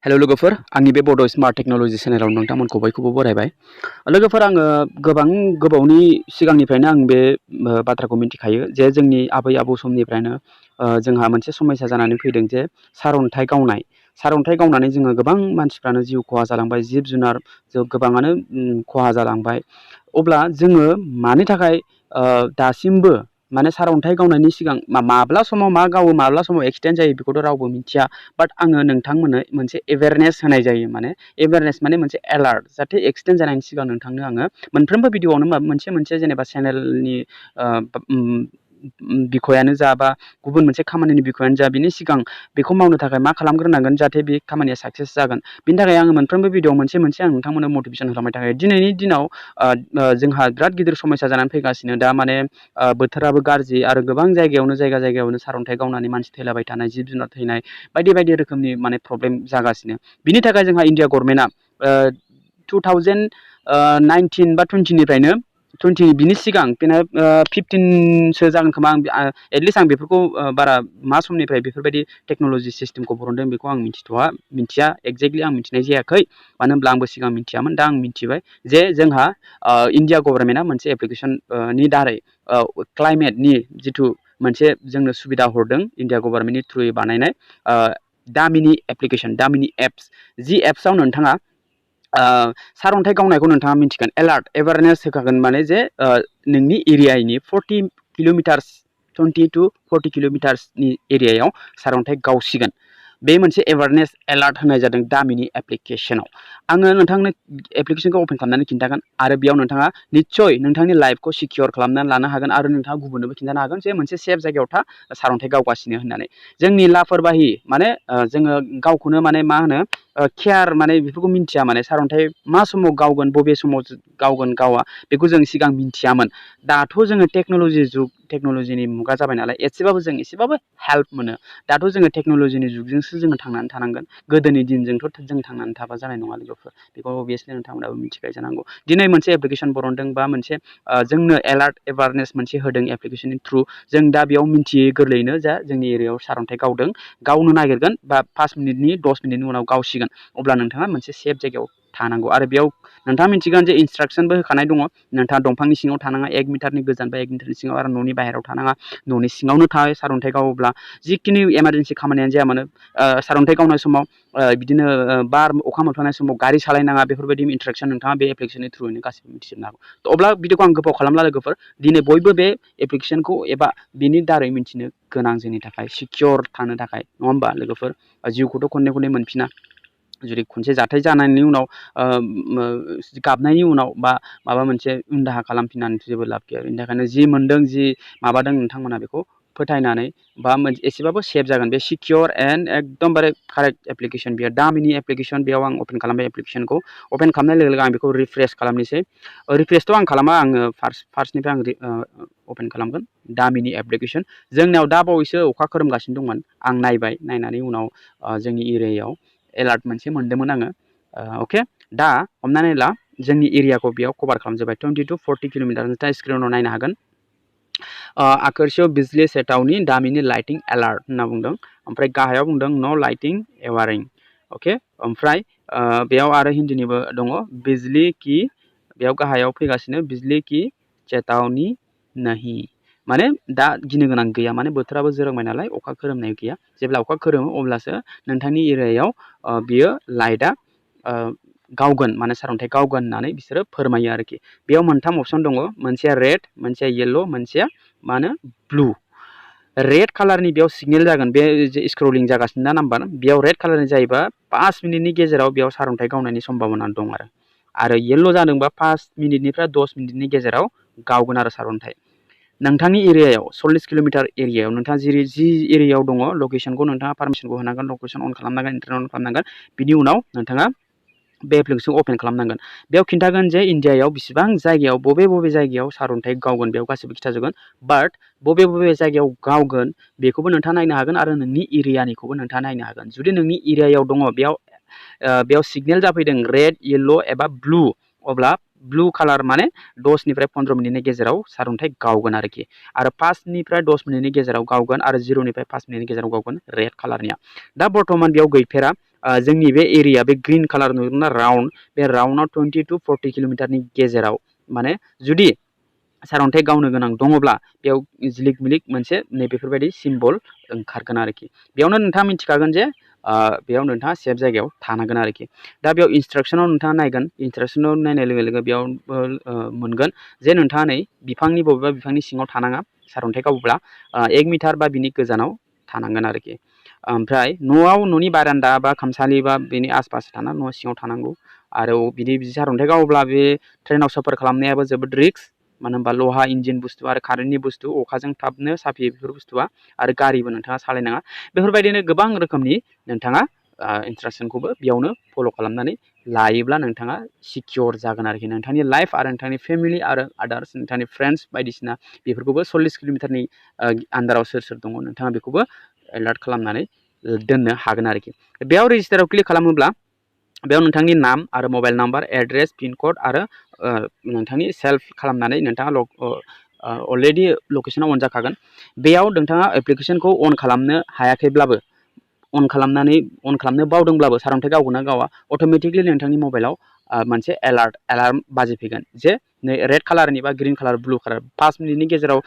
Hello लोगोफोर आंनि बे बड स्मार्ट टेक्नोलॉजी चेनेलाव नोंथांमोनखौ बयखौबो बरायबाय। लोगोफोर आङो गोबां गोबावनि सिगांनिफ्रायनो आं बे बाथ्राखौ मिथिखायो जे जोंनि आबै आबौ समनिफ्रायनो जोंहा मोनसे समस्या जानानै फैदों जे सारअन्थाइ गावनानै जोङो गोबां मानसिफ्रानो जिउ खहा जालांबाय, जिब जुनार गोबाङानो खहा जालांबाय। अब्ला जोङो मानि थाखाय दासिमबो माने सारअन्थाइ गावनायनि सिगां माब्ला समाव मा गावो माब्ला समाव एक्सिडेन्ट जायो बेखौथ' रावबो मिथिया, बाट आङो नोंथांमोननो मोनसे एवेरनेस होनाय जायो। माने एवेरनेस माने मोनसे एलार्ट, जाहाथे एक्सिडेन्ट जानायनि सिगां नोंथांनो आङो मोनफ्रोमबो भिडिअआवनो मोनसे जेनेबा चेनेलनि बिखयानो जा बा गुबुन मोनसे खामानिनि बिखयानो जा बिनि सिगां बेखौ मावनो थाखाय मा खालामग्रोनांगोन जाहाथे बे खामानिया साक्सेस जागोन। बिनि थाखाय आङो मोनफ्रोमबो भिडिअआव मोनसे आं नोंथांमोननो मटिभेसन होलांबाय थाखाय दिनैनि दिनाव जोंहा बिराद गिदिर समस्या जानानै फैगासिनो दा माने बोथोराबो गाज्रि आरो गोबां जायगायावनो सारअन्थाइ गावनानै मानसि थैलाबाय थानाय, जिब जुनार थैनाय बायदि रोखोमनि माने प्रब्लेम जागासिनो। बिनि थाखाय जोंहा इन्डिया गभर्नमेन्टआ 2019 बा 20निफ्रायनो 20 बिनि सिगां 15सो जागोन खोमा, एटलिस्ट आं बेफोरखौ बारा मा समनिफ्राय बेफोरबायदि टेक्नोलॉजी सिस्टेमखौ बरनदों बेखौ आं मिथिया एक्जेक्टलि आं मिथिनाय जायाखै, मानो होनब्ला आंबो सिगां मिथियामोन। दा आं मिथिबाय जे जोंहा इन्डिया गभर्नमेन्टआ मोनसे एप्लिकेसननि दारै क्लाइमेटनि जिथु मोनसे जोंनो सुबिदा हरदों इन्डिया गभर्नमेन्टनि थ्रुयै बानायनाय दामिनि एप्लिकेसन, दामिनि एप्स, जि एप्सआव नोंथाङा सारअन्थाइ गावनायखौ नोंथाङा मिथिगोन, एलार्ट एवारनेस होखागोन माने जे नोंनि एरियानि 40 किल'मिटार्स 20 to 40 किल'मिटार्सनि एरियायाव सारअन्थाइ गावसिगोन। बे मोनसे एवारनेस एलार्ट होनाय जादों दामिनि एप्लिकेसनाव। आङो नोंथांनो एप्लिकेसनखौ अपेन खालामनानै खिन्थागोन आरो बेयाव नोंथाङा निस्सय नोंथांनि लाइफखौ सिकिउर खालामनानै लानो हागोन आरो नोंथाङा गुबुननोबो खिन्थानो हागोन जे मोनसे सेफ जायगायाव था, सारअन्थाइ गावगासिनो होननानै। जोंनि लाफरबाहि माने जोङो गावखौनो माने मा होनो केयार माने बेफोरखौ मिथिया, माने सारअन्थाइ मा समाव गावगोन बबे समाव गावगोन गावा बेखौ जों सिगां मिथियामोन। दाथ' जोङो टेक्नोलॉजिनि मुगा जाबाय नालाय एसेबाबो हेल्प मोनो। दाथ' जोङो टेक्नोलॉजिनि जुगजोंसो जोङो थांनानै थानांगोन, गोदोनि दिनजोंथ' जों थांनानै थाबा जानाय नङा लोगोफोर। बेखौ अभियासलि नोंथांमोनाबो मिथिखायो जानांगौ। दिनै मोनसे एप्लिकेसन बरनदों बा मोनसे जोंनो एलार्ट एवारनेस मोनसे होदों एप्लिकेसननि थ्रु, जों दा बेयाव मिथियै गोरलैयैनो जा जोंनि एरियायाव सारअन्थाइ गावनो नागिरगोन बा 5 मिनिटनि 10 मिनिटनि उनाव गावसिगोन। अब्ला नोंथाङा मोनसे सेफ जायगायाव थानांगौ आरो बेयाव नोंथाङा मिथिगोन जे इन्सट्राक्सनबो होखानाय दङ। नोंथाङा दंफांनि सिङाव थानाङा, 1 मिटारनि गोजान बा 1 मिटारनि सिङाव, आरो न'नि बाहेरायाव थानाङा, न'नि सिङावनो था। सारअन्थाइ गावोब्ला जिखिनि इमारजेन्सि खामानियानो जाया मानो, सारअन्थाइ गावनाय समाव बिदिनो बार अखा मोफ्लामनाय समाव गारि सालायनाङा, बेफोरबायदि इन्सट्राक्सन नोंथाङा बे एप्लिकेसननि थ्रुयैनो गासिबो मिथिजोबनो हागौ। अब्ला भिडिअखौ आं गोबाव खालामला लोगोफोर, दिनै बयबो बे एप्लिकेसनखौ एबा बिनि दारै मिथिनो गोनां, जोंनि थाखाय सिकिउर थानो थाखाय, नङा होमबा लोगोफोर? जिउखौथ' खनले मोनफिना। जुदि खनसे जाथाय जानायनि उनाव गाबनायनि उनाव बा माबा मोनसे उनदाहा खालामफिननानै जेबो लाब गैया। बेनि थाखायनो जि मोनदों जि माबादों नोंथांमोना बेखौ फोथायनानै बा एसेबाबो सेफ जागोन। बे सिकिउर एन्ड एकदमबारे कारेक्ट एप्लिकेसन, बेयो दामिनि एप्लिकेसन। बेयाव आं अपेन खालामबाय एप्लिकेसनखौ। अपेन खालामनाय लोगो आं बेखौ रिफ्रेस खालामनोसै। रिफ्रेसथ' आं खालामा, आङो फार्स्टनिफ्राय आं अपेन खालामगोन दामिनि एप्लिकेसन। जोंनियाव दा बावैसो अखा खोरोमगासिनो दंमोन, आं नायनानै उनाव जोंनि एरियायाव एलार्ट मोनसे मोनदोंमोन आङो। अके, दा हमनानै ला जोंनि एरियाखौ बेयाव कभार खालामजोब्बाय, 20 to 40 किल'मिटार। नोंथाङा स्क्रिनाव नायनो हागोन। आखोरसेयाव बिजली सेटावनि दामिनि लाइटिं एलार्ट होनना बुंदों, ओमफ्राय गाहायाव बुंदों न' लाइटिं एवारिं। अके, ओमफ्राय बेयाव आरो हिन्दीनिबो दङ, बिजली की, बेयाव गाहायाव फैगासिनो बिजली की चेतावनी नहीं, माने दा गिनो गोनां गैया, माने बोथोराबो जोरोंबाय नालाय अखा खोरोमनाय गैया। जेब्ला अखा खोरोमो अब्लासो नोंथांनि एरियायाव बियो लाइटआ गावगोन, माने सारअन्थाइ गावगोन होननानै बिसोरो फोरमायो आरोखि। बेयाव 3 अपसन दङ, मोनसेया रेड, मोनसेया येल्ल', मोनसेया मा होनो ब्लु। रेड कालारनि बेयाव सिगनेल जागोन, बे स्क्रलिं जागासिनो ना नाम्बार, बेयाव रेड कालारनि जायोबा 5 मिनिटनि गेजेराव बेयाव सारअन्थाइ गावनायनि सम्भाबना दं आरो येल्ल' जादोंबा 5 मिनिटनिफ्राय 10 मिनिटनि गेजेराव गावगोन आरो सारअन्थाइ। नोंथांनि एरियायाव 40 किल'मिटार एरियायाव नोंथाङा जि एरियायाव दङ लकेसनखौ नोंथाङा पारमिसनखौ होनांगोन, लकेसन अन खालामनांगोन, इन्टारनेट अन खालामनांगोन। बिनि उनाव नोंथाङा बे एप्लिकेसनखौ अपेन खालामनांगोन। बेयाव खिन्थागोन जे इन्डियायाव बेसिबां जायगायाव बबे जायगायाव सारअन्थाइ गावगोन, बेयाव गासिबो खिन्थाजोबगोन। बाट बबे जायगायाव गावगोन बेखौबो नोंथाङा नायनो हागोन आरो नोंनि एरियानिखौबो नोंथाङा नायनो हागोन। जुदि नोंनि एरियायाव दङ बेयाव सिगनेल जाफैदों रेड, येल्ल' एबा ब्लु, अब्ला ब्लु कालार माने 10 निफ्राय 15 मिनिटनि गेजेराव सारअन्थाइ गावगोन आरोखि। आरो 5 निफ्राय 10 मिनिटनि गेजेराव गावगोन, आरो 0 निफ्राय 5 मिनिटनि गेजेराव गावगोन रेड कालारनिया। दा बर्थमान बेयाव गैफेरा, जोंनि बे एरिया बे ग्रीन कालार नुदोंना राउन्ड बे राउन्डआव 20 to 40 किल'मिटारनि गेजेराव माने जुदि सारअन्थाइ गावनो गोनां दङब्ला बेयाव जिलिक मिलिक मोनसे नैबेफोरबायदि सिम्बल ओंखारगोन आरोखि बेयावनो नोंथाङा मिथिखागोन जे बेयाव नोंथाङा सेफ जायगायाव थानांगोन आरोखि दा बेयाव इन्सट्राक्सनाव नोंथाङा नायगोन इन्सट्राक्सनाव नायनाय लोगो लोगो बेयाव मोनगोन जे नोंथाङा नै बिफांनि बबेबा बिफांनि सिङाव थानाङा सारअन्थाइ गावोब्ला 1 मिटार बा बिनि गोजानाव थानांगोन आरोखि ओमफ्राय न'नि बारान्दा बा खामसालि बा बेनि आसपास थाना न' सिङाव थानांगौ आरो बिदि सारअन्थाइ गावोब्ला बे ट्रेनाव सफर खालामनायाबो जोबोद रिस्क मानो होनबा लहा इन्जिन बुस्थु आरो कारेन्टनि बुस्थु अखाजों थाबनो साफियो बेफोर बुस्थुआ आरो गारिबो नोंथाङा सालायनाङा बेफोरबायदिनो गोबां रोखोमनि नोंथाङा इन्सट्राक्सनखौबो बेयावनो फल' खालामनानै लायोब्ला नोंथाङा सिकियर जागोन आरोखि नोंथांनि लाइफ आरो नोंथांनि फेमिलि आरो आदार्स नोंथांनि फ्रेन्ड्स बायदिसिना बेफोरखौबो 40 किल'मिटारनि आन्दाराव सोर सोर दङ नोंथाङा बेखौबो एलार्ट खालामनानै दोननो हागोन आरोखि बेयाव रेजिस्टाराव क्लिक खालामोब्ला बेयाव नोंथांनि नाम आरो mobile number address pin code आरो नोंथांनि सेल्फ खालामनानै नोंथाङा अलरेडि लकेसनाव अन जाखागोन बेयाव नोंथाङा एप्लिकेसनखौ अन खालामनो हायाखैब्लाबो अन खालामनो बावदोंब्लाबो सारअन्थाइ गावगोन ना गावा अट'मेटिकलि नोंथांनि मबाइलाव मोनसे एलार्म बाजिफैगोन जे नै रेड कालारनि बा ग्रीन कालार ब्लु कालार 5 मिनिटनि गेजेराव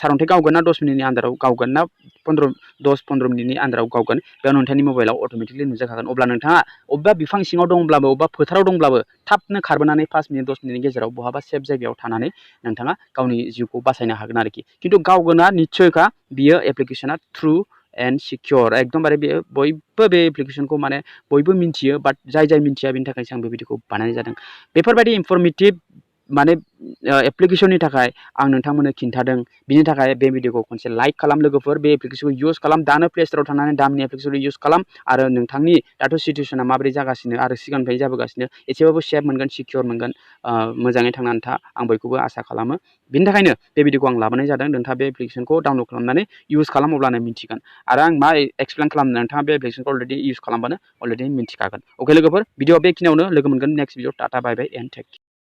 सारअन्थाइ गावगोन ना 10 मिनिटनि आन्दाराव गावगोन ना 10-15 मिनिटनि आन्दाराव गावगोन बेयाव नोंथांनि मबाइलाव अट'मेटिकलि नुजाखागोन अब्ला नोंथाङा अबेबा बिफां सिङाव दंब्लाबो अबेबा फोथाराव दंब्लाबो थाबनो खारबोनानै 5 मिनिट 10 मिनिटनि गेजेराव बहाबा सेफ जायगायाव थानानै नोंथाङा गावनि जिउखौ बासायनो हागोन आरोखि खिन्थु गावगोना निस्सयखा बियो एप्लिकेसना ट्रु एन्ड सिकियर एकदमबारे बेयो बयबो बे एप्लिकेसनखौ माने बयबो मिन्थियो बाट जाय मिन्थिया बेनि थाखायसो आं बे भिडिअखौ बानायनाय जादों बेफोरबायदि इनफरमेटिभ माने एप्लिकेसननि थाखाय आं नोंथांमोननो खिन्थादों बिनि थाखाय बे भिडिअखौ खनसे लाइक खालाम लोगोफोर बे एप्लिकेसनखौ इउज खालाम दानो प्ले स्ट'राव थांनानै दामनि एप्लिकेसनखौ इउज खालाम आरो नोंथांनि दाथ' सिटुवेसना माबोरै जागासिनो आरो सिगांनिफ्राय जाबोगासिनो एसेबाबो सेफ मोनगोन सिकियर मोनगोन मोजाङै थांनानै था आं बयखौबो आसा खालामो बिनि थाखायनो बे भिडिअखौ आं लाबोनाय जादों नोंथाङा बे एप्लिकेसनखौ डाउनलड खालामनानै इउज खालाम अब्लानो मिन्थिगोन आरो आं मा एक्सप्लेन खालामनो नोंथाङा बे एप्लिकेसनखौ अलरेडि इउज खालामबानो अलरेडि मिन्थिखागोन अके लोगोफोर भिडिअ बेखिनियावनो लोगो मोनगोन next video tata bye bye and tech